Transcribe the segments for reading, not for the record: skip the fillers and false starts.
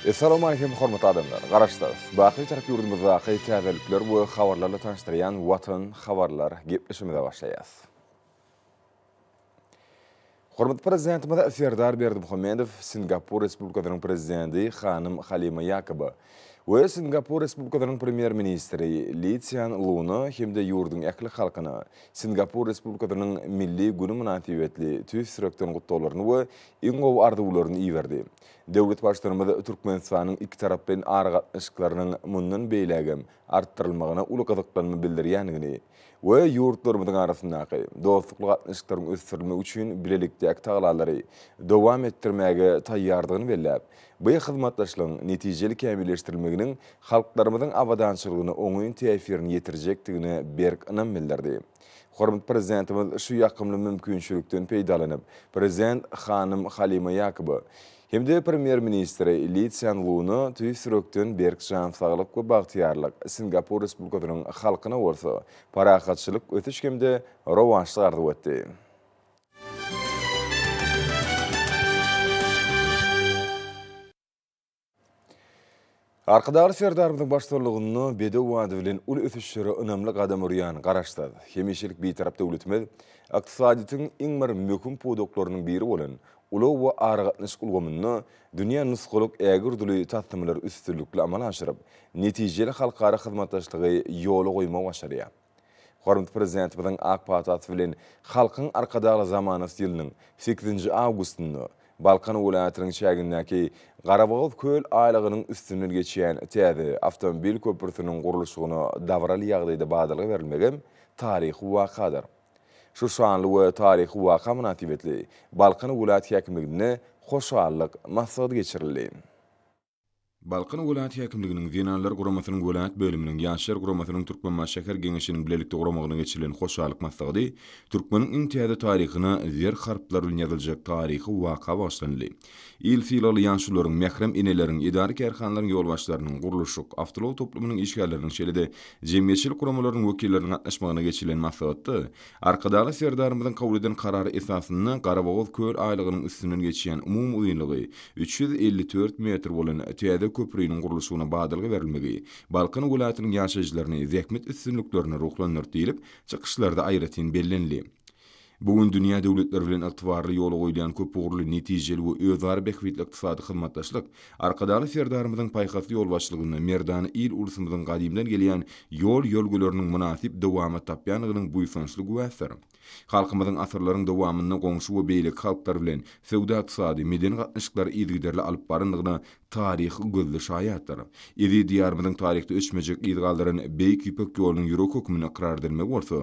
Essalawmaleýkim hormatly adamlar! Garaşsyz, baky Bitarap ýurdumyzdaky täzelikler we habarlarla tanyşdyrýan Watan habarlar gepleşigimize başlaýas. Hormatly Prezidentimiz Serdar Berdimuhamedow Singapur Respublikasynyň Prezidenti hanym Halima Ýakoba we Singapur Respublikasynyň Premýer-ministri Li Sýan Luna hem-de ýurduň ähli halkyna Singapur Respublikasynyň Milli güni mynasybetli tüýs ýürekden gutlaglaryny we iň gowy arzuwlaryny iberdi. Döwlet Baştutanymyz Türkmenistanyň ikitaraplaýyn aragatnaşyklarynyň mundan beýlägem artdyrylmagyna uly gyzyklanma bildirýändigini we ýurtlarymyzyň arasyndaky dostlukly gatnaşyklaryň ösdürilmegi üçin bilelikdäki tagallalary dowam etdirmäge taýýardygyny belläp, bu hyzmatdaşlygyň netijeli kämilleşdirilmeginiň halklarymyzyň abadançylygyna oňyn täsirini ýetirjekdigine berk ynam bildirdi. Hormatly Prezidentimiz şu ýakymly mümkinçilikden peýdalanyp, Prezident hanym Halima Ýakoba hem-de Premýer-ministri Li Sýan Luna tüýs ýürekden berk jan saglyk we bagtyýarlyk, Singapur Respublikasynyň halkyna bolsa parahatçylyk, ösüş hem-de rowaçlyk arzuw etdi. Arkadagly Serdarymyzyň baştutanlygynda bedew bady bilen uly ösüşlere ynamly gadam urýan Garaşsyz, hemişelik Bitarap döwletimiz ykdysadyýetiň iň bir möhüm pudaklarynyň biri bolan ulag we aragatnaşyk ulgamynda dünýä nusgalyk ägirt uly taslamalary üstünlikli amala aşyryp, netijeli halkara hyzmatdaşlygy ýola goýmagy başarýar. Hormatly Prezidentimiziň ak patasy bilen Halkyň Arkadagly zamanasy ýylynyň sekizinji awgustynda Balkan welaýatynyň çägindäki Garabogaz köl aýlagynyň üstünden geçýän täze awtomobil köprüsiniň gurluşygyna dabaraly ýagdaýda badalga berilmegem taryhy wakadyr. Şu şanly we taryhy waka mynasybetli Balkan welaýat häkimliginde hoşallyk maslahaty geçirildi. Balkan welaýat häkimliginiň Zenanlar guramasynyň welaýat bölüminiň, Ýaşlar guramasynyň Türkmenbaşy şäher Geňeşiniň bilelikde guramagynda geçirilen hoşallyk maslahaty türkmeniň iň täze taryhyna zer harplar bilen ýazyljak taryhy waka bagyşlanyldy. Il sylagly ýaşulularyň, mährem eneleriň, edara-kärhanalaryň ýolbaşçylarynyň, gurluşyk, awtoulag toplumynyň işgärleriniň, şeýle-de jemgyýetçilik guramalarynyň wekilleriniň gatnaşmagynda geçirilen maslahatda Arkadagly Serdarymyzyň kabul eden Karary esasynda Garabogaz köl aýlagynyň üstünden geçýän umumy uzynlygy 354 metr bolan täze köpriniň gurluşygyna badalga berilmegi Balkan welaýatynyň ýaşaýjylaryny zähmet üstünliklerine ruhlandyrdy diýlip, çykyşlarda aýratyn bellenildi. Bu gün dünýä döwletleri bilen ygtybarly ýola goýulýan köpugurly, netijeli we özara bähbitli ykdysady hyzmatdaşlyk Arkadagly Serdarymyzyň paýhasly ýolbaşçylygynda merdana il-ulusymyzyň gadymdan gelýän ýol-ýörelgeleriniň mynasyp dowamat tapýandygynyň buýsançly güwäsidir. Halkymyzyň asyrlaryň dowamynda goňşy we beýleki halklar bilen söwda-ykdysady, medeni gatnaşyklary yzygiderli alyp barandygyna taryh gözli şaýatdyr. Eziz Diýarymyzyň taryhda öçmejek yz galdyran Beýik Ýüpek ýolunyň ýüregi hökmünde ykrar edilmegi bolsa,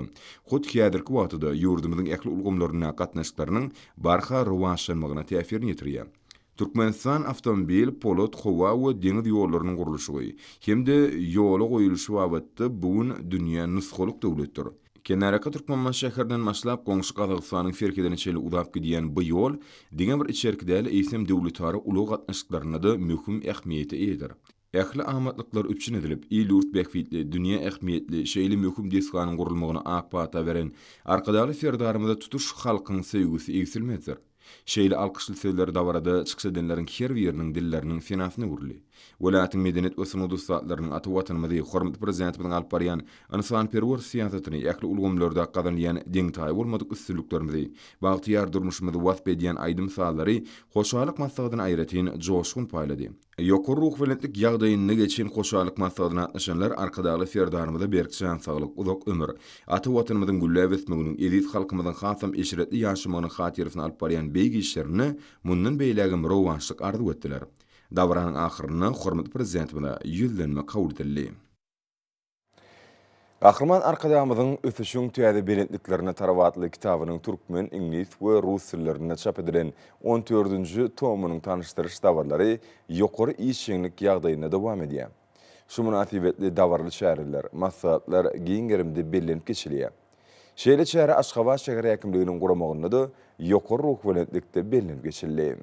hut häzirki wagtda ýurdumyzyň ähli ulgamlaryndaky gatnaşyklarynyň barha rowaçlanmagyna täsirini ýetirýär. Türkmenistan awtomobil, polat, howa we deňiz ýollarynyň gurluşygy hem-de ýola goýulyşy babatda bu gün dünýä nusgalyk döwletdir. Kenarýaka Türkmenbaşy şäherinden başlap, goňşy Gazagystanyň serhedine çenli uzap gidýän bu ýol diňe bir içerki däl, eýsem döwletara ulag gatnaşyklarynda-da möhüm ähmiýete eýedir. Ähli amatlyklar üpjün edilip, il-ýurt bähbitli, dünýä ähmiýetli şeýle möhüm desganyň gurulmagyna ak pata beren Arkadagly Serdarymyza tutuş halkyň söýgüsi egsilmezdir. Şeýle alkyşly sözler dabarada çykyş edenleriň her biriniň dilleriniň senasyna öwrüldi. Welaýatyň medeniýet we sungat ussatlarynyň ata Watanymyzy, hormatly Prezidentimiziň alyp barýan ynsanperwer syýasatyny, ähli ulgamlarda gazanylýan deňi-taýy bolmadyk üstünliklerimizi, bagtyýar durmuşymyzy wasp edýän aýdym-sazlary hoşallyk maslahatyna aýratyn joşgun paýlady. Ýokary ruhubelentlik ýagdaýynda geçen hoşallyk maslahatyna gatnaşanlar Arkadagly Serdarymyza berk jan saglyk, uzak ömür, ata Watanymyzyň gülläp ösmeginiň, eziz halkymyzyň hasam eşretli ýaşamagynyň hatyrasyna alyp barýan beýik işlerinde mundan beýlägem rowaçlyk arzuw etdiler. Dabaranyň ahyrynda hormatly Prezidentimize ýüzlenme kabul edildi. Gahryman Arkadagymyzyň Ösüşiň täze belentliklerine tarap atly kitabynyň türkmen, iňlis we rus dillerinde çap edilen on dördünji tomunyň tanyşdyryş dabaralary ýokary işjeňlik ýagdaýynda dowam edýär. Şu mynasybetli dabaraly çäreler, maslahatlar giň gerimde bellenip geçilýär. Şeýle çäre Aşgabat şäher häkimliginiň guramagynda-da ýokary ruhubelentlikde bellenip geçildi.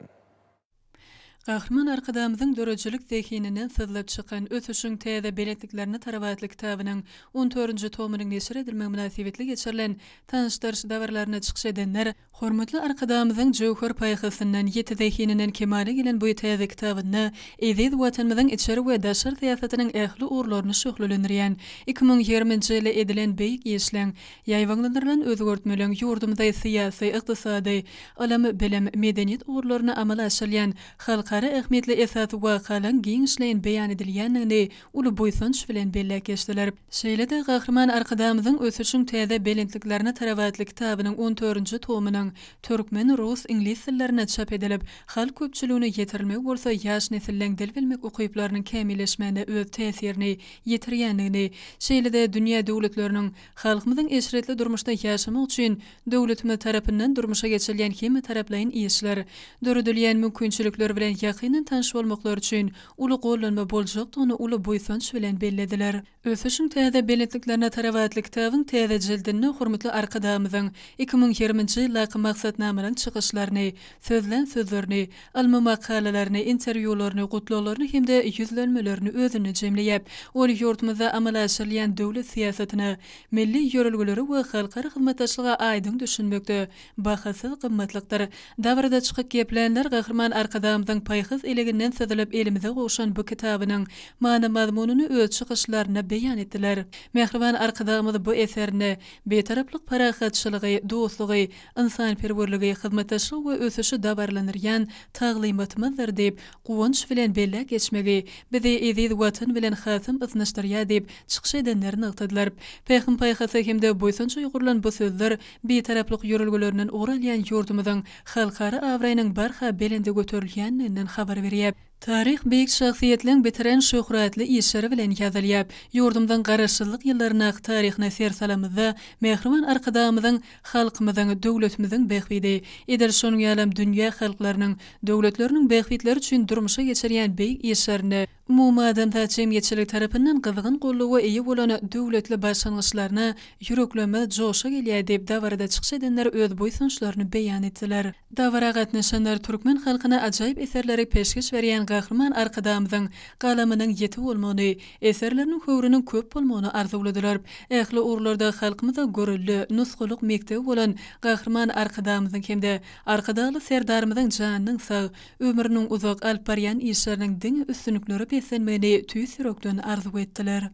Gahryman Arkadagymyzyň döredijilik zehininden syzlyp çykan Ösüşiň täze belentliklerine tarap atly kitabynyň on dördünji tomunyň neşir edilmegi mynasybetli geçirilen tanyşdyryş dabaralarynda çykyş edenler Hormatly Arkadagymyzyň jöwher paýhasyndan, ýiti zehininden kemala gelen bu täze kitabynda eziz Watanymyzyň içeri we daşary syýasatynyň ähli ugurlaryny şöhlelendirýän, 2020-nji ýylda edilen beýik işleň, ýaýbaňlandyrylan özgertmeleň ýurdumyzda syýasy, ykdysady, ylym, bilim, medeniýet ugurlarynda amala aşyrylýan halkara ähmiýetli esasy wakalaryň giňişleýin beýan edilýändigini uly buýsanç bilen belläp geçdiler. Şeýle-de Gahryman Arkadagymyzyň Ösüşiň täze belentliklerine tarap atly kitabynyň on dördünji tomunyň türkmen, rus, iňlis dillerinde çap edilip, halk köpçüligine ýetirilmegi bolsa ýaş nesilleň dil bilmek ukyplarynyň kämilleşmegine öz täsirini ýetirýändigini, şeýle-de dünýä döwletleriniň halkymyzyň eşretli durmuşda ýaşamagy üçin döwletimiz tarapyndan durmuşa geçirilýän hemmetaraplaýyn işler, döredilýän mümkinçilikler bilen ýakyndan tanyş bolmaklary üçin uly gollanma boljakdygyny uly buýsanç bilen bellediler. Ösüşiň täze belentliklerine tarap atly kitabyň täze jildinde hormatly Arkadagymyzyň 2020-nji ýyldaky maksatnamalaryň çykyşlaryny, sözlän sözlerini, ylmy makalalaryny, interwýularyny, gutlaglaryny hem-de ýüzlenmelerini özünde jemleýär. Ol ýurdumyzda amala aşyrylýan döwlet syýasatyna, milli ýörelgelere we halkara hyzmatdaşlyga aýdyň düşünmekde bahasyz gymmatlykdyr. Dabarada çykyp geplänler Gahryman Arkadagymyzyň paýhas eleginden syzylyp elimize gowşan bu kitabynyň many-mazmunyny öz çykyşlarynda beýan etdiler. Mähriban Arkadagymyz bu eserinde Bitaraplyk parahatçylygy, dostlugy, ynsanperwerligi, hyzmatdaşlygy we ösüşi dabaralandyrýan taglymatymyzdyr diýip, guwanç bilen belläp geçmegi bizi eziz Watan bilen hasam ysnyşdyrýar diýip, çykyş edenler nygtadylar. Pähim-paýhasa hem-de buýsanja ýugrulan bu sözler Bitaraplyk ýörelgelerinden ugur alýan ýurdumyzyň halkara abraýynyň barha belende göterilýändiginden habar berýär. Taryh beýik şahsyýetleň bitiren şöhratly işleri bilen ýazylýar. Ýurdumyzyň Garaşsyzlyk ýyllaryndaky taryhyna ser salamyzda, mähriban Arkadagymyzyň halkymyzyň, döwletimiziň bähbidi, edil şonuň ýalam dünýä halklarynyň, döwletleriniň bähbitleri üçin durmuşa geçirýän beýik işlerinde, Umumadamzat jemgyýetçiligi tarapyndan gyzgyn goldawa eýe bolan döwletli başlangyçlaryna ýüreklerimiz joşa gelýär diýip, dabarada çykyş edenler öz buýsançlaryny beýan etdiler. Dabara gatnaşanlar türkmen halkyna ajaýyp eserleri peşgeş berýän Gahryman Arkadagymyzyň galamynyň ýiti bolmagyny, eserleriniň höwrüniň köp bolmagyny arzuwladylar. Ähli ugurlarda halkymyza görelde, nusgalyk mekdebi bolan Gahryman Arkadagymyzyň hem-de Arkadagly Serdarymyzyň janynyň sag, ömrüniň uzak, alyp barýan işleriniň diňe üstünliklere beslenmegini tüýs ýürekden arzuw etdiler.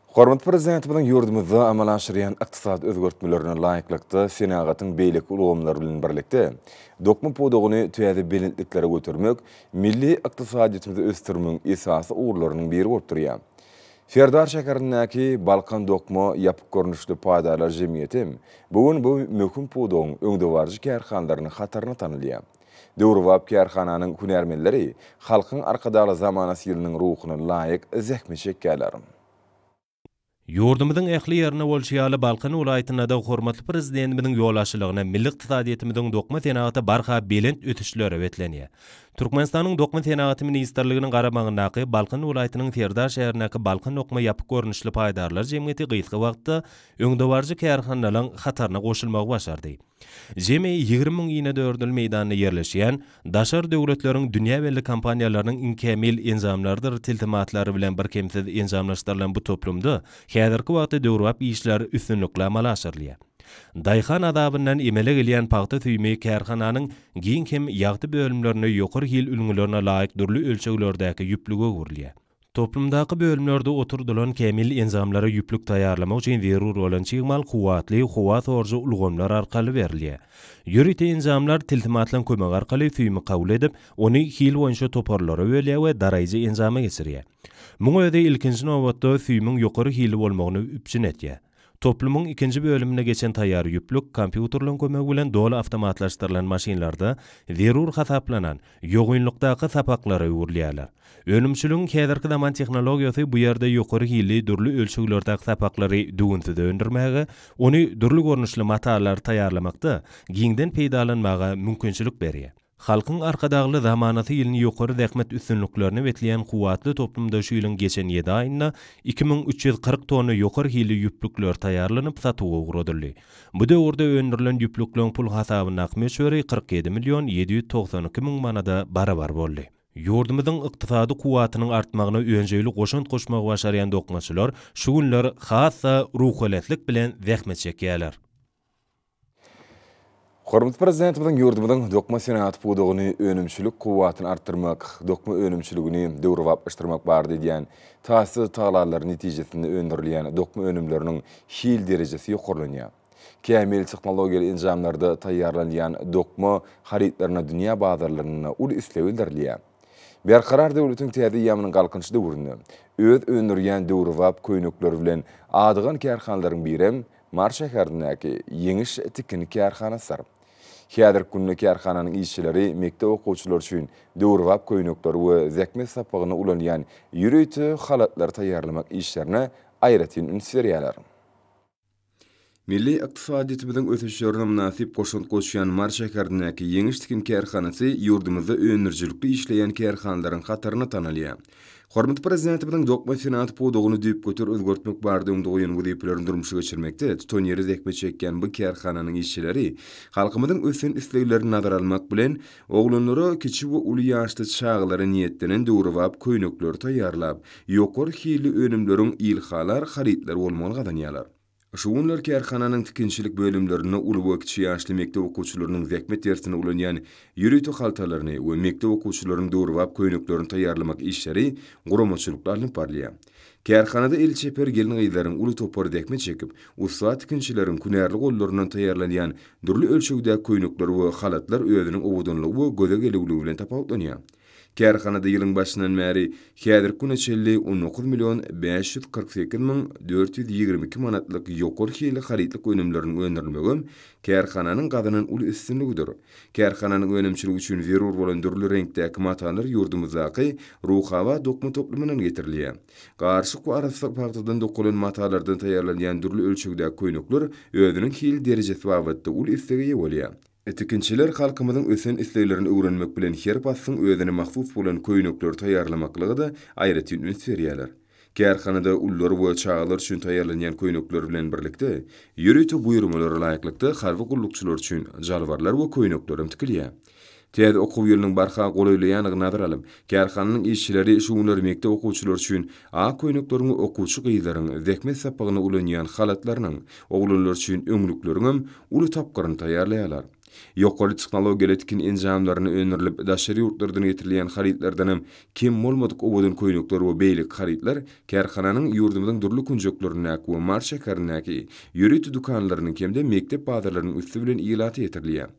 Hormatly Prezidentimiziň ýurdumyzda amala aşyrýan ykdysady özgertmelerine laýyklykda, senagatyň beýleki ulgamlary bilen birlikde, dokma pudagyny täze belentliklere götermek milli ykdysadyýetimizi ösdürmegiň esasy ugurlarynyň biri bolup durýar. Serdar şäherindäki Balkan dokma ýapyk görnüşli paýdarlar jemgyýeti hem bu gün bu möhüm pudagyň öňdebaryjy kärhanalarynyň hatarynda tanalýar. Döwrebap kärhananyň hünärmenleri Halkyň Arkadagly zamanasy ýylynyň ruhuna laýyk zähmet çekýärler. Ýurdumyzyň ähli ýerinde bolşy ýaly, Balkan welaýatynda-da hormatly Prezidentimiziň ýolbaşçylygynda milli ykdysadyýetimiziň dokma senagaty barha belent ösüşlere beslenýär. Türkmenistanyň Dokma senagaty ministrliginiň garamagyndaky Balkan welaýatynyň Serdar şäherindäki Balkan dokma ýapyk görnüşli paýdarlar jemgyýeti gysga wagtda öňdebaryjy kärhanalaryň hataryna goşulmagy başardy. Jemi 20 müň inedördül meýdanda ýerleşýän, daşary döwletleriň dünýä belli kompaniýalarynyň iň kämil enjamlarydyr tilsimatlary bilen birkemsiz enjamlaşdyrylan bu toplumda häzirki wagtda döwrebap işler üstünlikli amala aşyrylýar. Daýhan azabyndan emele gelýän pagta süýümi kärhananyň giň hem ýagty bölümlerinde ýokary hil ülňülerine laýyk dürli ölçeglerdäki ýüplüge öwrülýär. Toplumdaky bölümlerde oturdylan kämil enjamlara ýüplük taýýarlamak üçin zerur bolan çig mal kuwwatly howa sorujy ulgamlar arkaly berilýär. Ýörite enjamlar tilsimatlaryň kömegi arkaly süýümi kabul edip, ony hil boýunça toparlara bölýär we daraýjy enjama geçirýär. Muň özi ilkinji nobatda süýümiň ýokary hilli bolmagyny üpjün edýär. Toplumyň ikinji bölüminde geçen taýýar ýüplük kompýuterleriň kömegi bilen doly awtomatlaşdyrylan maşynlarda zerur hasaplanan ýogynlykdaky sapaklara öwrülýärler. Önümçiligiň häzirki zaman tehnologiýasy bu ýerde ýokary hilli dürli ölçeglerdäki sapaklary düwünsiz öndürmäge, ony dürli görnüşli matalary taýýarlamakda giňden peýdalanmaga mümkinçilik berýär. Halkyň Arkadagly zamanasy ýylyny ýokary zähmet üstünliklerine besleýän kuwwatly toplumda şu ýylyň geçen ýedi aýynda 2340 tonna ýokary hilli ýüplükler taýýarlanyp, satuwa ugradyldy. Bu döwürde öndürilen ýüplükleň pul hasabyndaky möçberi 47 million 792 müň manada barabar boldy. Ýurdumyzyň ykdysady kuwwatynyň artmagyna önjeýli goşant goşmagy başarýan dokmaçylar şu günler has-da ruhubelentlik bilen zähmet çekýärler. Hormatly Prezidentimiziň ýurdumyzyň dokma senagaty pudagyny önümçilik kuwwatyny artdyrmak, dokma önümçiligini döwrebaplaşdyrmak barada edýän taýsyz tagallalary netijesinde öndürilýän dokma önümleriniň hil derejesi ýokarlanýar. Kämil tehnologiýaly enjamlarda taýýarlanylýan dokma harytlaryna dünýä bazarlarynda uly isleg bildirilýär. Berkarar döwletiň täze eýýamynyň Galkynyşy döwründe öz öndürýän döwrebap köýnekleri bilen adygan kärhanalaryň birem Mary şäherindäki Ýeňiş tikin kärhanasydyr. Häzirki günde kärhananyň işçileri mekdep okuwçylary üçin döwrebap köýnekleri we zähmet sapagynda ulanylýan ýörite halatlary taýýarlamak işlerine aýratyn üns berýärler. Milli ykdysadyýetimiziň ösüşlerine mynasyp goşant goşýan Mary şäherindäki Ýeňiş tikin kärhanasy ýurdumyzda öndürijilikli işleýän kärhanalaryň hatarynda tanalýar. Hormatly Prezidentimiziň dokma senagaty pudagyny düýpgöter özgertmek barada öňde goýan wezipelerini durmuşa geçirmekde tutanýerli zähmet çekýän bu kärhananyň işçileri halkymyzyň ösen isleglerini nazara almak bilen, oglanlara, kiçi we uly ýaşly çagalara niýetlenen döwrebap köýnekleri taýýarlap, ýokary hilli önümleriň ilhalar harytlar bolmagyny gazanýarlar. Şu günler kärhananyň tikinçilik bölümlerinde uly we kiçi ýaşly mekdep okuwçylarynyň zähmet dersinde ulanýan ýörite haltalaryny we mekdep okuwçylarynyň döwrebap köýneklerini taýýarlamak işleri guramaçylykly alnyp barylýar. Kärhanada eli çeper gelin-gyzlaryň uly topary zähmet çekip, ussat tikinçileriň hünärli gollaryndan taýýarlanýan dürli ölçegdäki köýnekler we halatlar özüniň owadanlygy we göze gelüwligi bilen tapawutlanýar. Kärhanada ýylyň başyndan bäri häzirki güne çenli 19 million 548 müň 422 manatlyk ýokary hilli harytlyk önümleriniň öndürilmegem kärhananyň gazanan uly üstünligidir. Kärhananyň önümçiligi üçin zerur bolan dürli reňkdäki matalar ýurdumyzdaky Ruhabat dokma toplumyndan getirilýär. Garyşyk we arassa pagtadan dokalan matalardan taýýarlanýan dürli ölçegdäki köýnekler özüniň hil derejesi babatda uly islege eýe bolýar. Tikinçiler halkymyzyň ösen isleglerini öwrenmek bilen her paslyň özüne mahsus bolan köýnekleri taýýarlamaklyga-da aýratyn üns berýärler. Kärhanada ulular we çagalar üçin taýýarlanýan köýnekler bilen birlikde, ýörite buýurmalara laýyklykda harby gullukçylar üçin jalbarlar we köýneklerem tikilýär. Täze okuw ýylynyň barha golaýlaýandygyny nazara alyp, kärhananyň işçileri şu günler mekdep okuwçylary üçin ak köýnekleriň we okuwçy gyzlaryň zähmet sapagynda ulanýan halatlarynyň, oglanlar üçin öňlükleriňem uly tapgyryny taýýarlaýarlar. Ýokary tehnologiýaly tikin enjamlarynda öndürilip, daşary ýurtlardan getirilýän harytlardanam kem bolmadyk owadan köýnekler we beýleki harytlar kärhananyň ýurdumyzyň dürli künjeklerindäki we Mary şäherindäki ýörite dükanlarynyň hem-de mekdep bazarlarynyň üsti bilen ilata ýetirilýär.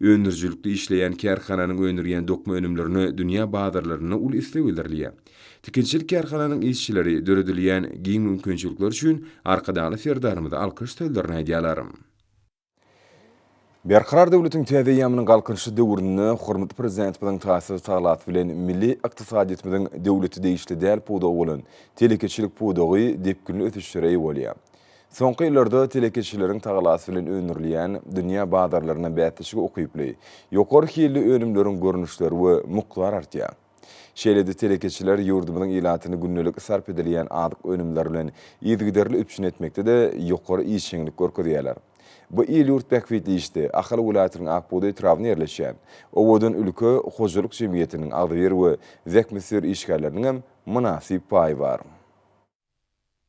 Öndürijilikli işleýän kärhananyň öndürýän dokma önümlerine dünýä bazarlarynda uly isleg bildirilýär. Tikinçilik kärhananyň işçileri döredilýän giň mümkinçilikler üçin Arkadagly Serdarymyza alkyş sözlerini aýdýarlar. Berkarar döwletiň täze eýýamynyň Galkynyşy döwründe hormatly Prezidentimiziň taýsyz tagalasy bilen milli ykdysadyýetimiziň döwlete degişli däl pudagy bolan telekeçilik pudagy depginli ösüşlere eýe bolýar. Soňky ýyllarda telekeçileriň tagalasy bilen öndürilýän, dünýä bazarlaryna bäsleşige ukyply, ýokary hilli önümleriň görnüşleri we mukdary artýar. Şeýle-de telekeçiler ýurdumyzyň ilatyny gündelik sarp edilýän azyk önümleri bilen yzygiderli üpjün etmekde-de ýokary işjeňlik görkezýärler. Bu il-ýurt bähbitli işde Ahal welaýatynyň Ak bugdaý etrabynda ýerleşýän Owadan ülke hojalyk jemgyýetiniň agzybir we zähmetsöýer işgärleriniňem mynasyp paýy bar.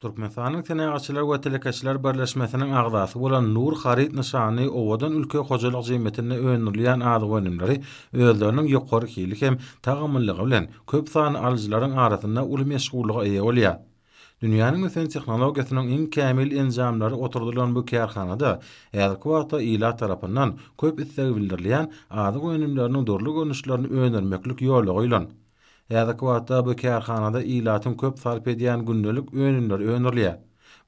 Türkmenistanyň Senagatçylar we telekeçiler birleşmesiniň agzasy bolan Nur haryt nyşanly Owadan ülke hojalyk jemgyýetinde öndürilýän azyk önümleri özleriniň ýokary hili hem tagamlylygy bilen köp sanly alyjylaryň arasynda uly meşhurlyga eýe bolýar. Dünýäniň ösen tehnologiýasynyň iň kämil enjamlary oturdylan bu kärhanada häzirki wagtda ilat tarapyndan köp isleg bildirilýän azyk önümleriniň dürli görnüşlerini öndürmeklik ýola goýlan. Häzirki wagtda bu kärhanada ilatyň köp sarp edýän gündelik önümleri öndürilýär.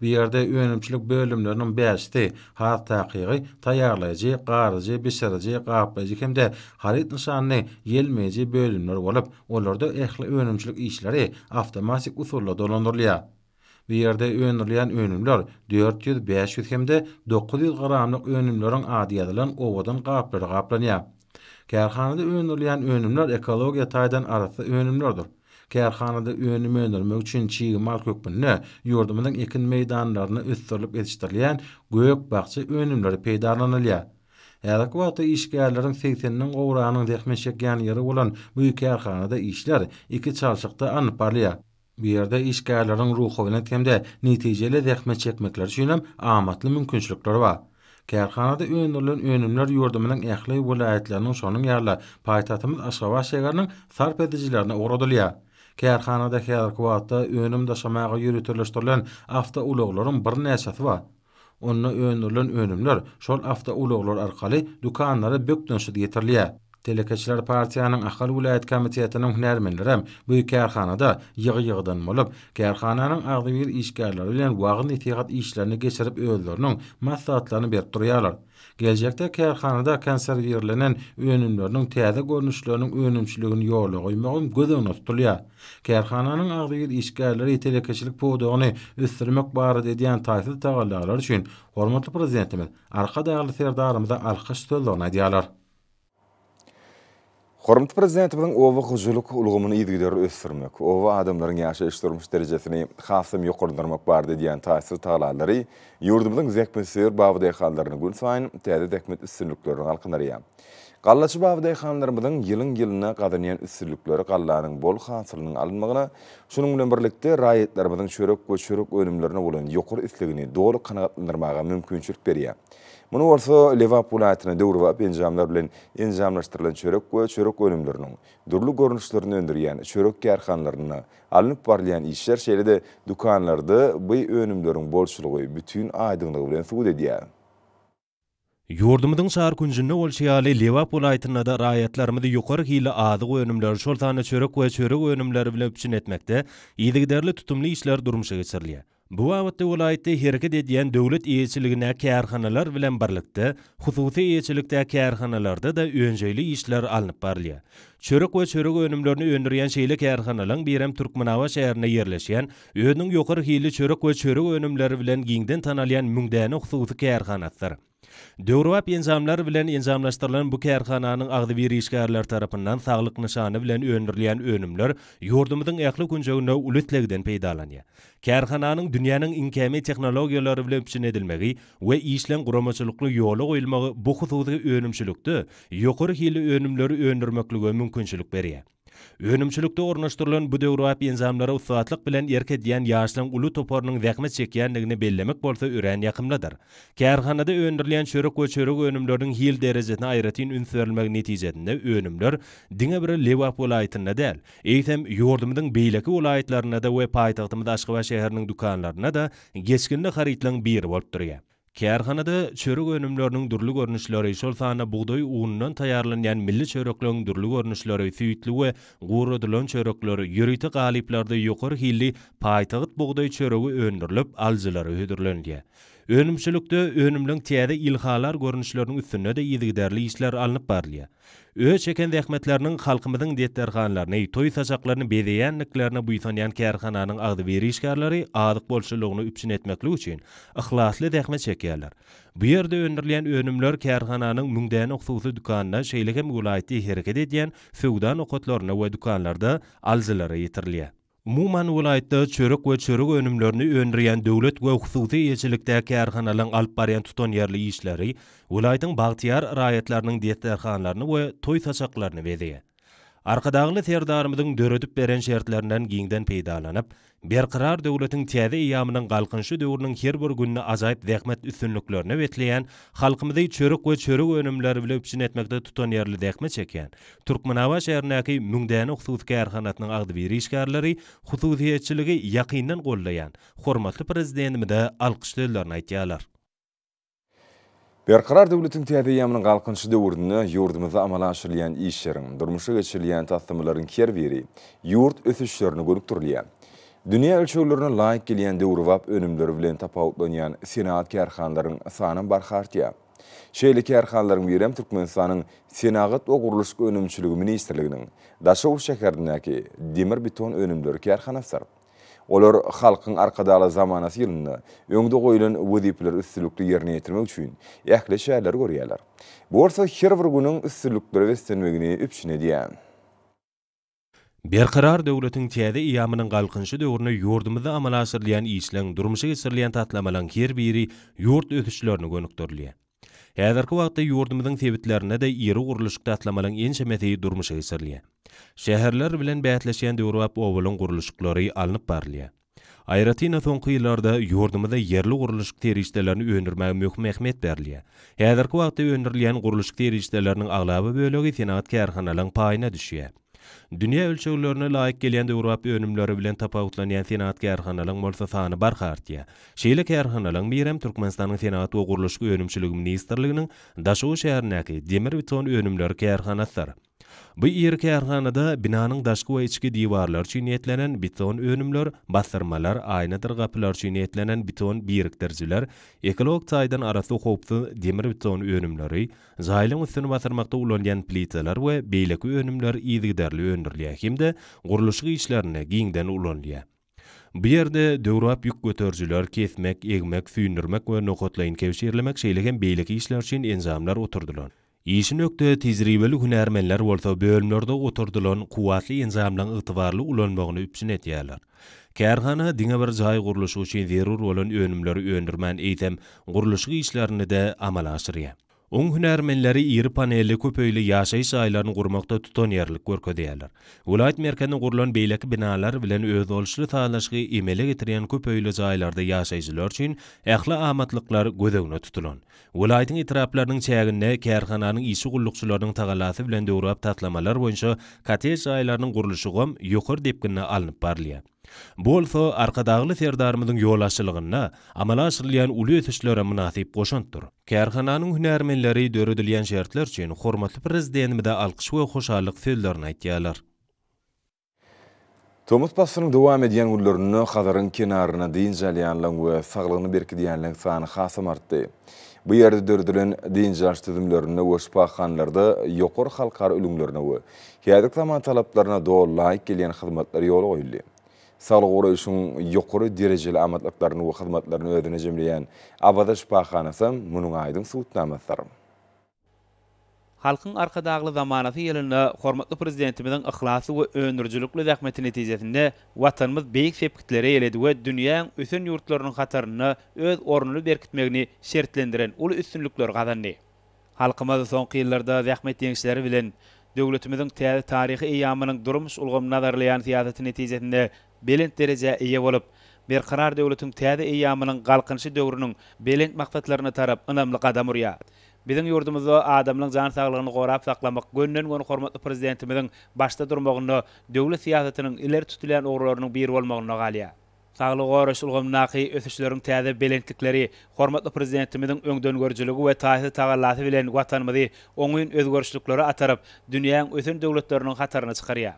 Bu ýerde önümçilik bölümleriniň bäşisi, has takygy, taýýarlaýjy, garyjy, bişiriji, gaplaýjy hem-de haryt nyşanyny ýelmeýji bölümler bolup, olarda ähli önümçilik işleri awtomatik usulda dolandyrylýar. Bu ýerde öndürilýän önümler 400, 500 hem-de 900 gramlyk önümleriň ady ýazylan owadan gaplara gaplanýar. Kärhanada öndürilýän önümler ekologiýa taýdan arassa önümlerdir. Kärhanada önüm öndürmek üçin çig mal hökmünde ýurdumyzyň ekin meýdanlarynda ösdürilip ýetişdirilýän gök-bakja önümleri peýdalanylýar. Häzirki wagtda işgärleriň segsenden gowragynyň zähmet çekýän ýeri bolan bu kärhanada işler iki çalşykda alnyp barylýar. Bu ýerde işgärleriň ruhubelent hem-de netijeli zähmet çekmekleri üçin hem amatly mümkinçilikler bar. Kärhanada öndürilen önümler ýurdumyzyň ähli welaýatlarynyň şonuň ýaly-da paýtagtymyz Aşgabat şägeriniň sarp edijilerine ugradylýar. Kärhanada häzirki wagtda önüm daşamaga ýöriteleşdirilen awtoulaglaryň birnäçesi bar. Onda öndürilen önümler şol awtoulaglar arkaly dükanlara bökdençsiz getirilýär. Telekeçiler partiýanyň Ahal welaýat komitetiniň hünärmenlerem bu kärhanada ýygy-ýygydan bolup, kärhananyň agzybir işgärleri bilen wagyz-nesihat işlerini geçirip özleriniň maslahatlaryny berip durýarlar. Geljekde kärhanada konserwirlenen önümleriniň täze görnüşleriniň önümçiligini ýola goýmagam göz öňünde tutulýar. Kärhananyň agzybir işgärleri telekeçilik pudagyny ösdürmek barada edýän taýsyz tagallalary üçin hormatly Prezidentimiz Arkadagly Serdarymyza alkyş sözlerini aýdýarlar. Hormatly Prezidentimiziň oba hojalyk ulgamyny yzygiderli ösdürmek, oba adamlaryň ýaşaýyş-durmuş derejesini hasam ýokarlandyrmak barada edýän taýsyz tagallalary ýurdumyzyň zähmetsöýer babadaýhanlaryny günsaýyn täze zähmet üstünliklerine galkyndyrýar. Gallaçy babadaýhanlarymyzyň ýylyň-ýylyna gazanýan üstünlikleri gallanyň bol hasylynyň alynmagyna, şunuň bilen birlikde, raýatlarymyzyň çörek we çörek önümlerine bolan ýokary islegini doly kanagatlandyrmaga mümkinçilik berýär. Muny bolsa Lebap welaýatynda döwrebap enjamlar bilen enjamlaşdyrylan çörek we çörek önümleriniň dürli görnüşlerini öndürýän çörek kärhanalarynda alnyp barylýan işler, şeýle-de dükanlarda bu önümleriň bolçulygy bütin aýdyňlygy bilen subut edýär. Ýurdumyzyň çar künjünde bolşy ýaly, Lebap welaýatynda-da raýatlarymyzy ýokary hilli azyk önümleri, şol sanda çörek we çörek önümleri bilen üpjün etmekde yzygiderli tutumly işler durmuşa geçirilýär. Bu babatda welaýatda hereket edýän döwlet eýeçiligindäki kärhanalar bilen birlikde, hususy eýeçilikdäki kärhanalarda-da önjeýli işler alnyp barylýar. Çörek we çörek önümlerini öndürýän şeýle kärhanalaryň birem Türkmenabat şäherinde ýerleşýän, özüniň ýokary hilli çörek we çörek önümleri bilen giňden tanalýan Müňdäne hususy kärhanasydyr. Döwrebap enjamlar bilen enjamlaşdyrylan bu kärhananyň agzybir işgärleri tarapyndan saglyk nyşany bilen öndürilýän önümler ýurdumyzyň ähli künjeginde uly islegden peýdalanýar. Kärhananyň dünýäniň iň kämil tehnologiýalary bilen üpjün edilmegi we işleň guramaçylykly ýola goýulmagy bu hususy önümçilikde ýokary hilli önümleri öndürmeklige mümkinçilik berýär. Önümçilikde ornaşdyrylan bu döwrebap enjamlara ussatlyk bilen erk edýän ýaşlaryň uly toparynyň zähmet çekýändigini bellemek bolsa örän ýakymlydyr. Kärhanada öndürilýän çörek we çörek önümleriniň hil derejesine aýratyn üns berilmegi netijesinde önümler diňe bir Lebap welaýatynda däl, eýsem, ýurdumyzyň beýleki welaýatlarynda-da we paýtagtymyz Aşgabat şäheriniň dükanlarynda-da geçginli harytlaryň biri bolup durýar. Kärhanada çörek önümleriniň dürli görnüşleri, şol sanda bugdaý unundan taýýarlanýan milli çörekleriň dürli görnüşleri, süýtli we guradylan çörekler, ýörite galyplarda ýokary hilli paýtagt bugdaý çöregi öndürilip, alyjylara hödürlenilýär. Önümçilikde önümleň täze ilhalar görnüşleriniň üstünde-de yzygiderli işler alnyp barylýar. Öz çeken zähmetleriniň halkymyzyň desterhanlaryny, toý saçaklaryny bezeýändiklerine buýsanýan kärhananyň agzybir işgärleri azyk bolçulygyny üpjün etmeklik üçin yhlasly zähmet çekýärler. Bu ýerde öndürilýän önümler kärhananyň Müňdäne hususy dükanynda, şeýle hem welaýatda hereket edýän söwda nokatlarynda we dükanlarda alyjylara ýetirilýär. Umuman, welaýatda çörek we çörek önümlerini öndürýän döwlet we hususy eýeçilikdäki kärhanalaryň alyp barýan tutanýerli işleri welaýatyň bagtyýar raýatlarynyň desterhanlaryny we toý saçaklaryny bezeýär. Arkadagly Serdarymyzyň döredip beren şertlerinden giňden peýdalanyp, Berkarar döwletiň täze eýýamynyň Galkynyşy döwrüniň her bir gününi ajaýyp zähmet üstünliklerine besleýän halkymyzy çörek we çörek önümleri bilen üpjün etmekde tutanýerli zähmet çekýän Türkmenabat şäherindäki Müňdäne hususy kärhanasynyň agzybir işgärleri hususyýetçiligi ýakyndan goldaýan hormatly Prezidentimize alkyş sözlerini aýdýarlar. Berkarar döwletiň täze eýýamynyň Galkynyşy döwründe ýurdumyzda amala aşyrylýan işleriň, durmuşa geçirilýän taslamalaryň her biri ýurt ösüşlerine gönükdirilýär. Dünýä ölçeglerine laýyk gelýän döwrebap önümleri bilen tapawutlanýan senagat kärhanalaryň sanam barha artýar. Şeýle kärhanalaryň birem Türkmenistanyň Senagat we gurluşyk önümçiligi ministrliginiň Daşoguz şäherindäki Demir-beton önümleri kärhanasydyr. Olar Halkyň Arkadagly zamanasy ýylynda öňde goýlan wezipeleri üstünlikli ýerine ýetirmek üçin ähli çäreleri görýärler. Bu bolsa her bir günüň üstünliklere beslenmegini üpjün edýär. Berkarar döwletiň täze eýýamynyň Galkynyşy döwründe ýurdumyzda amala aşyrylýan işleň, durmuşa geçirilýän taslamalaryň her biri ýurt ösüşlerine gönükdirilýär. Häzirki wagtda ýurdumyzyň sebitlerinde-de iri gurluşyk taslamalaryň ençemesi durmuşa geçirilýär. Şäherler bilen bäsleşýän döwrebap obalaryň gurluşyklary alnyp barylýar. Aýratyn-da soňky ýyllarda ýurdumyzda ýerli gurluşyk serişdelerini öndürmäge möhüm ähmiýet berilýär. Häzirki wagtda öndürilýän gurluşyk serişdeleriniň aglaba bölegi senagat kärhanalaryň paýyna düşýär. Dünýä ölçeglerine laýyk gelýän döwrebap önümleri bilen tapawutlanýan senagat kärhanalaryň bolsa sany barha artýar. Şeýle kärhanalaryň birem Türkmenistanyň Senagat we gurluşyk önümçiligi ministrliginiň Daşoguz şäherindäki Demir-beton önümleri kärhanasydyr. Bu iri kärhanada binanyň daşky we içki diwarlary üçin niýetlenen beton önümler, bassyrmalar, aýnadyr gapylar üçin niýetlenen beton birikdirijiler, ekologik taýdan arassa howpsuz demir-beton önümleri, jaýlaryň üstüni basyrmakda ulanylýan plitalar we beýleki önümler yzygiderli öndürilýär hem-de gurluşyk işlerinde giňden ulanylýar. Bu ýerde döwrebap ýük göterijiler, kesmek, egmek, süýndürmek we nokatlaýyn kebşirlemek, şeýle hem beýleki işler üçin enjamlar oturdylan. Işine ökde tejribeli hünärmenler bolsa bölümlerde oturdylan kuwwatly enjamlaryň ygtybarly ulanmagyny üpjün edýärler. Kärhana diňe bir jaý gurluşygy üçin zerur bolan önümleri öndürmän, eýsem, gurluşyk işlerini-de amala aşyrýar. Oň hünärmenleri iri panelli köp öýli ýaşaýyş jaýlaryny gurmakda tutanýerlilik görkezýärler. Welaýat merkezinde gurlan beýleki binalar bilen özboluşly sazlaşygy emele getirýän köp öýli jaýlarda ýaşaýjylar üçin ähli amatlyklar göz öňünde tutulan. Welaýatyň etraplarynyň çäginde kärhananyň işçi gullukçylarynyň tagallasy bilen döwrebap taslamalar boýunça kottej jaýlarynyň gurluşygam ýokary depginde alnyp barylýar. Bu bolsa Arkadagly Serdarymyzyň ýolbaşçylygynda amala aşyrylýan uly ösüşlere mynasyp goşantdyr. Kärhananyň hünärmenleri döredilýän şertler üçin hormatly Prezidentimize alkyş we hoşallyk sözlerini aýtýarlar. Tomus paslynyň dowam edýän günlerinde Hazaryň kenarynda dynç alýanlaryň we saglygyny berkidýänleriň sany hasam artdy. Bu ýerde döredilen dynç alyş düzümlerinde we şypahanalarda ýokary halkara ülňülerine we häzirki zaman talaplaryna doly laýyk gelýän hyzmatlar ýola goýuldy. Saglygy goraýşyň ýokary derejeli amatlyklaryny we hyzmatlaryny özünde jemleýän Awaza şypahanasam munuň aýdyň subutnamasydyr. Halkyň Arkadagly zamanasy ýylynda hormatly Prezidentimiziň yhlasly we öndürijilikli zähmeti netijesinde Watanymyz beýik sepgitlere eýeledi we dünýäň ösen ýurtlarynyň hatarynda öz ornuny berkitmegini şertlendiren uly üstünlikleri gazandy. Halkymyz soňky ýyllarda zähmet ýeňişleri bilen döwletimiziň täze taryhy eýýamynyň durmuş ulgamyny nazarlaýan syýasaty netijesinde belent derejä eýe bolup, Berkarar döwletiň täze eýýamynyň Galkynyşy döwrüniň belent maksatlaryna tarap ynamly gadam urýar. Biziň ýurdumyzda adamlaryň jan saglygyny gorap saklamak gönden-göni hormatly Prezidentimiziň başda durmagynda döwlet syýasatynyň ileri tutulýan ugurlarynyň biri bolmagynda galýar. Saglygy goraýyş ulgamyndaky ösüşleriň täze belentlikleri hormatly Prezidentimiziň öňdengörüjiligi we taýsyz tagallasy bilen Watanymyzy oňyn özgerişliklere ataryp, dünýäň ösen döwletleriniň hataryna çykarýar.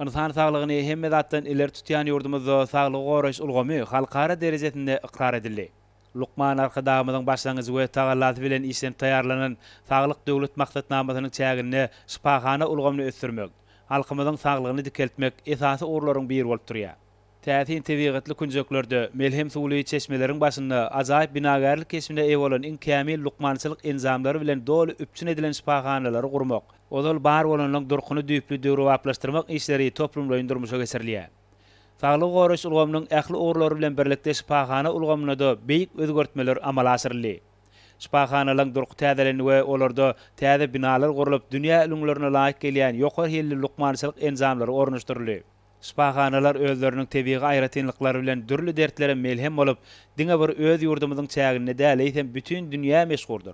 Ynsan saglygyny hemme zatdan ileri tutýan ýurdumyzda saglygy goraýyş ulgamy halkara derejesinde ykrar edildi. Lukman Arkadagymyzyň başlangyjy we tagallasy bilen işlenip taýýarlanan Saglyk Döwlet maksatnamasynyň çäginde şypahana ulgamyny ösdürmek, halkymyzyň saglygyny dikeltmek esasy ugurlaryň biri bolup durýar. Täsin tebigatly künjeklerde, melhem suwly çeşmeleriň başynda ajaýyp binagärlik keşbine eýe bolan iň kämil lukmançylyk enjamlary bilen doly üpjün edilen şypahanalary gurmak, ozal bar bolanlaryň durkuny düýpli döwrebaplaşdyrmak işleri toplumlaýyn durmuşa geçirilýär. Saglygy goraýyş ulgamynyň ähli ugurlary bilen birlikde şypahana ulgamynda-da beýik özgertmeler amala aşyryldy. Şypahanalaryň durky täzelendi we olarda täze binalar gurlup, dünýä ülňülerine laýyk gelýän ýokary hilli lukmançylyk enjamlary ornaşdyryldy. Şypahanalar özleriniň tebigy aýratynlyklary bilen dürli dertlere melhem bolup, diňe bir öz ýurdumyzyň çäginde däl, eýsem, bütin dünýä meşhurdyr.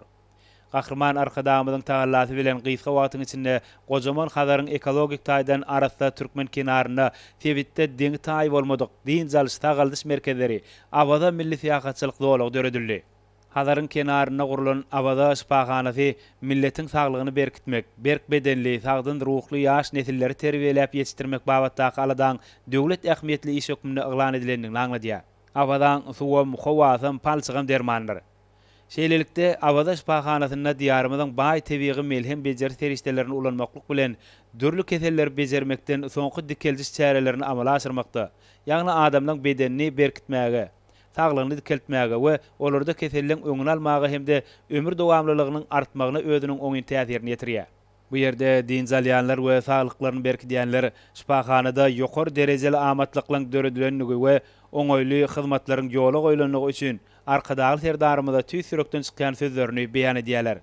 Gahryman Arkadagymyzyň tagallasy bilen gysga wagtyň içinde gojaman Hazaryň ekologik taýdan arassa türkmen kenarynda sebitde deňi-taýy bolmadyk dynç alyş-sagaldyş merkezleri, Awaza milli syýahatçylyk zolagy döredildi. Hazaryň kenarynda gurlan Awaza şypahanasy milletiň saglygyny berkitmek, berk bedenli, sagdyn ruhly ýaş nesilleri terbiýeläp ýetişdirmek babatdaky aladaň döwlet ähmiýetli iş hökmünde yglan edilendigini aňladýar. Awazaň suwam, howasam, palçygam dermandyr. Şeýlelikde, Awaza şypahanasynda Diýarymyzyň baý tebigy melhem bejeriş serişdelerini ulanmaklyk bilen, dürli keselleri bejermekden soňky dikeldiş çärelerini amala aşyrmakda, ýagny adamlaň bedenini berkitmäge, saglygyny dikeltmäge we olarda keselleň öňüni almaga hem-de ömür dowamlylygynyň artmagyna özüniň oňyn täsirini ýetirýär. Bu ýerde dynç alýanlar we saglyklaryny berkidýänler şypahanada ýokary derejeli amatlyklaryň döredilendigi we oňaýly hyzmatlaryň ýola goýlandygy üçin Arkadagly Serdarymyza tüýs ýürekden çykýan sözlerini beýan edýärler.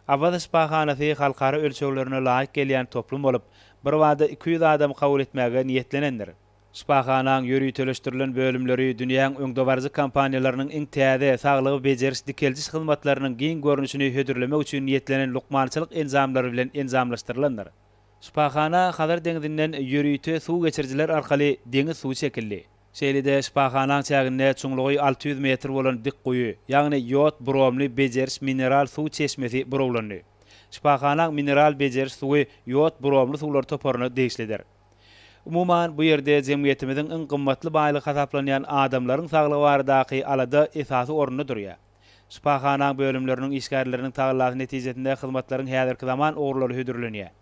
Awaza şypahanasy halkara ölçeglerine laýyk gelýän toplum bolup, birbada 200 adamy kabul etmäge niýetlenendir. Şypahanaň ýöriteleşdirilen bölümleri dünýäň öňdebaryjy kompaniýalarynyň iň täze saglygy bejeriş-dikeldiş hyzmatlarynyň giň görnüşini hödürlemek üçin niýetlenen lukmançylyk enjamlary bilen enjamlaşdyrylandyr. Şypahana Hazar deňzinden ýörite suw geçirijiler arkaly deňiz suwy çekildi. Şeýle-de şypahanaň çäginde çuňlugy 600 metr bolan dik guýy, ýagny ýod-bromly bejeriş mineral suw çeşmesi burawlandy. Şypahanaň mineral bejeriş suwy ýod-bromly suwlar toparyna degişlidir. Umuman, bu ýerde jemgyýetimiziň iň gymmatly baýlygy hasaplanýan adamlaryň saglygy baradaky alada esasy orunda durýar. Şypahanaň bölümleriniň işgärleriniň tagallasy netijesinde hyzmatlaryň häzirki zaman ugurlary hödürlenýär.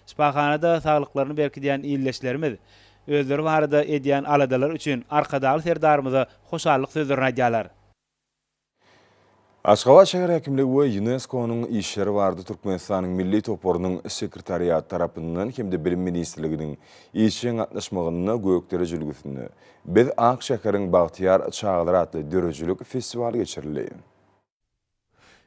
Şypahanada saglyklaryny berkidýän ildeşlerimiz özleri barada edýän aladalary üçin Arkadagly Serdarymyza hoşallyk sözlerini aýdýarlar. Aşgabat şäher häkimligi we ÝUNESKO-nyň işleri barada Türkmenistanyň Milli toparynyň sekretariaty tarapyndan hem-de Bilim ministrliginiň işjeň gatnaşmagynda Gökdere jülgesinde Biz ak şäheriň bagtyýar çagalary atly döredijilik festiwaly geçirildi.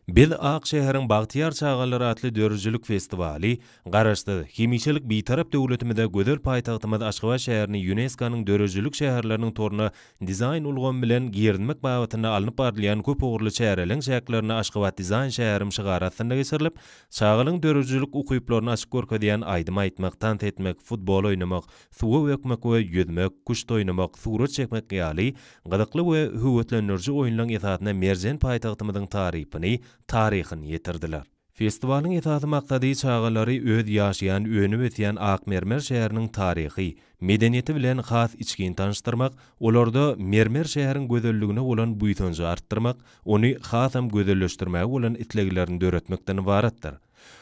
Biz ak şäheriň bagtyýar çagalary atly döredijilik festiwaly Garaşsyz, hemişelik Bitarap döwletimize gözel paýtagtymyz Aşgabat şäherini ÝUNESKO-nyň döredijilik şäherleriniň toruna dizaýn ulgamy bilen girizmek babatynda alnyp barylýan köp ugurly çäreleň çäklerinde Aşgabat dizaýn şäherim şygary astynda geçirilip, çagalaryň döredijilik ukyplaryny açyp görkezýän aýdym aýtmak, tans etmek, futbol oýnamak, suwa bökmek we ýüzmek, küşt oýnamak, surat çekmek ýaly gyzykly we höweslendiriji oýunlaryň esasynda merjen paýtagtymyzyň tarypyny, taryhyny ýetirdiler. Festiwalyň esasy maksady çagalary öz ýaşaýan, önüp-ösýän ak mermer şäheriniň taryhy, medeniýeti bilen has içgin tanyşdyrmak, olarda mermer şäheriň gözelligine bolan buýsanjy artdyrmak, ony hasam gözelleşdirmäge bolan isleglerini döretmekden ybaratdyr.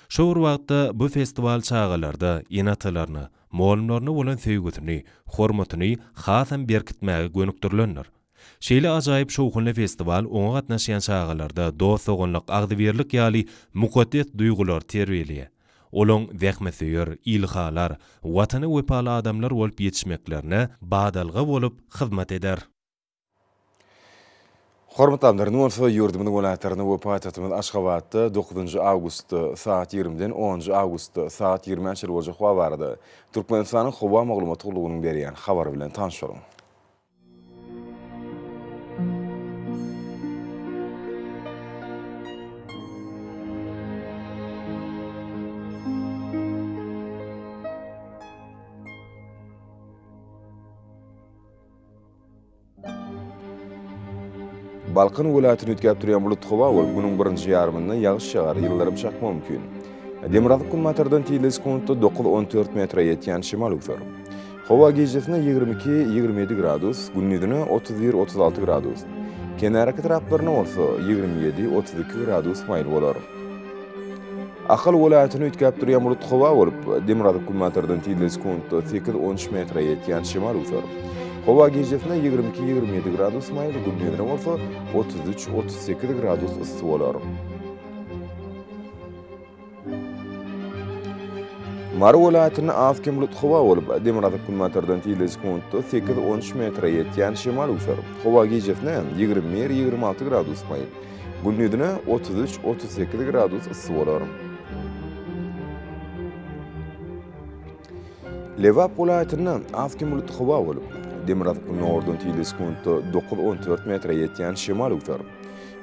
Şo bir wagtda bu festiwal çagalarda ene-atalaryna, mugallymlaryna bolan söýgüsini, hormatyny hasam berkitmäge gönükdirilendir. Şeýle ajaýyp şowhunly festiwal oňa gatnaşýan çagalarda dost-doganlyk, agzybirlik ýaly mukaddes duýgulary terbiýeleýär. Olaň zähmetsöýer, ilhalar, Watana wepaly adamlar bolup ýetişmeklerine badalga bolup hyzmat eder. Hormatly adamlar, indi bolsa ýurdumyzyň welaýatlarynda we paýtagtymyz Aşgabatda dokuzynjy awgustda sagat ýigrimiden onunjy awgustda sagat ýigrimä çenli boljak howa barada Türkmenistanyň Howa maglumat gullugynyň berýän habary bilen tanyş boluň. Balkan welaýatyny üýtgäp durýan bulut howa bolup, günüň birinji ýarymynda ýagyş ýagar, ýyldyrym çakmagy mümkin. Demirgazyk-günbatardan tizligi sekuntda 9-14 metre ýetýän şemal öwser. Howa gijesine 22, 27 gradus, gündizine 31, 36 gradus. Kenarýaka etraplarynda bolsa 27, 32 gradus maýyl bolar. Ahal welaýatyny üýtgäp durýan bulut howa bolup, demirgazyk-günbatardan tizligi sekuntda sekiz-on üç metre ýetýän şemal öwser. Howa gijesine 22-27 gradus maýyl, gündizine bolsa 33-38 gradus yssy bolar. Mary welaýatynda az-kem bulut howa bolup, demirgazyk-günbatardan tizligi sekuntda sekiz-on üç metre ýetýän şemal öwser. Howa gijesine 21-26 gradus maýyl, Gündizine 33, 38 gradus yssy bolar. Lebap welaýatynda az-kem bulutly howa bolup, demirgazyk-günordan tizligi sekuntda 9-14 metre ýetýän şemal öwser.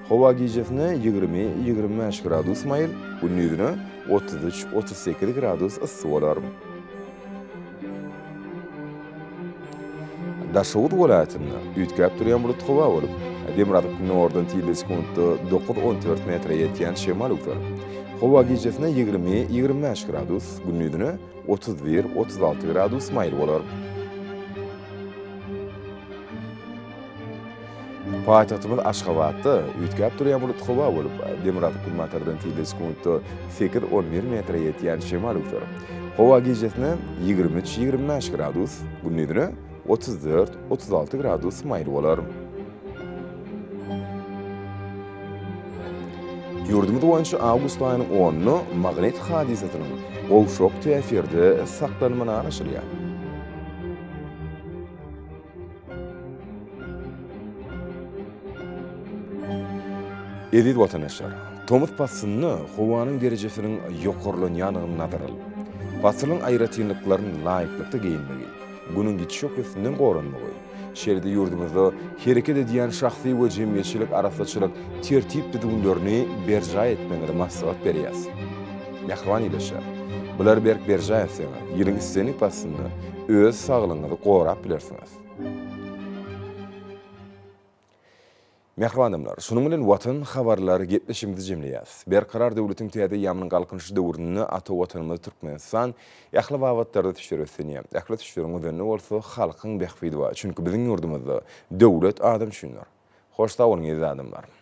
Howa gijesine 20-25 gradus maýyl, gündizine 33-38 gradus yssy bolar. Daşoguz welaýatynda üýtgäp durýan bulutly howa bolup, demirgazyk-günordan tizligi sekuntda 9-14 metre ýetýän şemal öwser. Howa gijesine 20, 25 gradus, gündizine 31, 36 gradus maýyl bolar. Paýtagtymyz Aşgabatda üýtgäp durýan bulutly howa bolup, demirgazyk-günbatardan tizligi sekuntda sekiz, 11 metre ýetýän şemal öwser. Howa gijesine 23, 25 gradus, gündizine 34, 36 gradus maýyl bolar. Ýurdumyz boýunça awgust aýynyň onuna magnit hadysasynyň gowşak täsirde saklanmagyna garaşylýar. Eziz watandaşlar, tomus paslynda howanyň derejesiniň ýokarlanýandygyny nazara alyp, pasylyň aýratynlyklaryna laýyklykda geýinmegi, Günüň ýiti şöhlesinden goranmagy, şeýle-de ýurdumyzda hereket edýän şahsy we jemgyýetçilik arassaçylyk tertip-düzgünlerini berjaý etmegiňizi maslahat berýäs. Mähriban ildeşler, bulary berk berjaý etseňiz, ýylyň islendik paslynda öz saglygyňyzy gorap bilersiňiz. Mähriban adamlar, şunuň bilen Watan habarlary gepleşigimizi jemleýäris. Berkarar döwletiň täze eýýamynyň Galkynyşy döwründe ata Watanymyz Türkmenistan ähli babatlarda ösüşlere beslenýär. Ähli ösüşleriň özeninde bolsa halkyň bähbidi bar. Çünki biziň ýurdumyzda döwlet adam üçindir. Hoş sag boluň eziz adamlar!